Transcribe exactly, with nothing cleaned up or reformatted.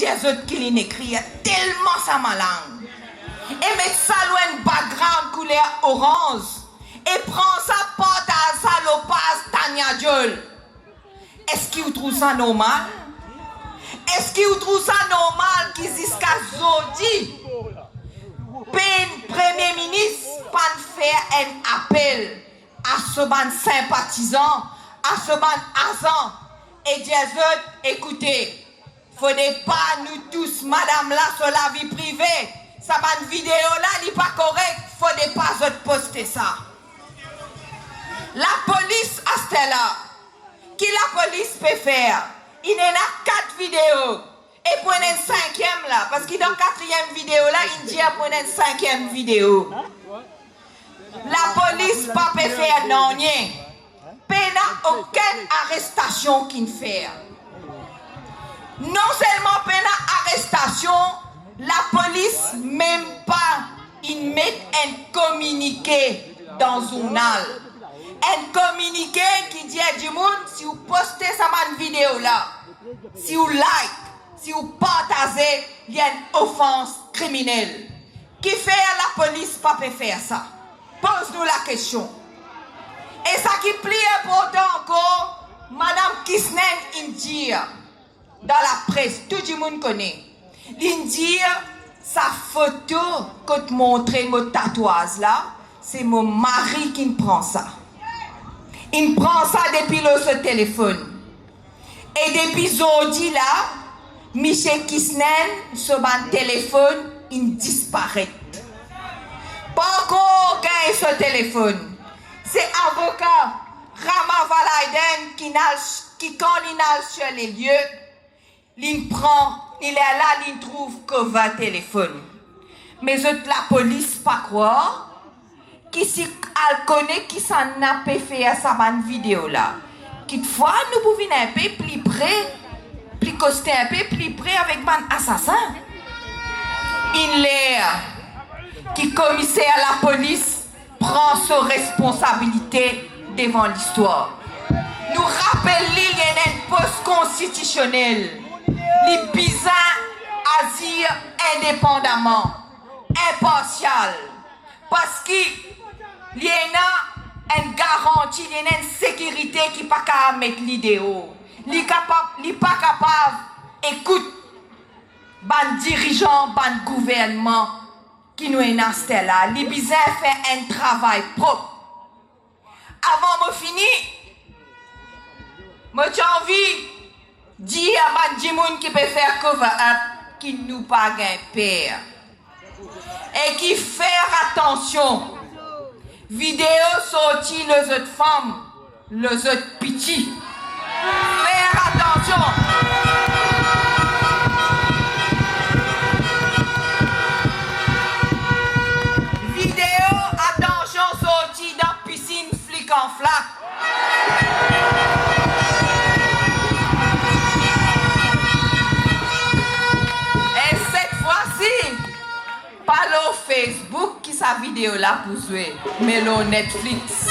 dir zot ki linn ekrir, telman sa malang. E met sa lor enn background kouler oranz, e pran sa, partaz sa lor paz Tania Diol. Eski ou trouv sa normal? Eski ou trouv sa normal ki ziska zordi, pena Premie Minis pa'nn fer enn apel a so bann sinpatizan, a so bann azan, e dir zot, ekoute, fode pa nou tous madam la so lavi prive, sa bann video la, li pa korek, fode pa zot poste sa. Lapolis aster la, ki lapolis pe fer? Inn ena kat video, e pou ena enn sinkiem la, parski dan katriem video la, inn dir pou ena enn sinkiem video. Lapolis pa pe fer nanye. Pena okenn arestasion ki'nn fer. Non selman pena arestasion, lapolis mem pa inn met enn kominike dan zournal. Enn kominike ki dir dimoun, si ou poste sa bann video la, si ou like, si ou partaze, li enn ofans kriminel. Kifer lapolis pa pe fer sa? Poz nou lakestion. E sa ki pli inportan ankor, madam Kisnenn inn dir dan lapres, tou dimoun kone, linn dir sa foto kot montre mo tatwaz la, se mo mari ki'nn pran sa. Inn pran sa depi lor so telefonn. E depi zordi la, misie Kisnenn so bann telefonn inn disparet. Pa ankor gagn so telefonn. Se avoka Rama Valaiden ki'nn al, ki kan li'nn al sir lelie, li'nn pran, e lerla li'nn trouv cover telefonn. Me zot lapolis pa krwar ki si al kone kisannla pe fer sa bann video la, kitfwa nou pou vinn inpe pli pre, pli koste inpe pli pre avek bann asasin. Inn ler ki komiser lapolis pran so responsabilite devan listwar. Nou rapel li, li ena enn pos konstitisionel. Li bizin azir indepandaman, inparsial, parski li ena enn garanti, li ena enn sekirite ki pa kapav met li deor. Li kapav, li pa kapav ekout bann dirizan, bann gouvernman ki nou ena aster la. Li bizin fer enn travay prop. Avan mo fini, mo ti anvi dir a bann dimoun ki pe fer cover up ki nou pa gagn per e ki fer atansion. Video sorti lor zot fam, lor zot piti. Fer atansion. Video, atansion, sorti dan pisinn Flic an Flac. E set fwa si, pa lor Facebook ki sa video la pou zwe, me lor Netflix.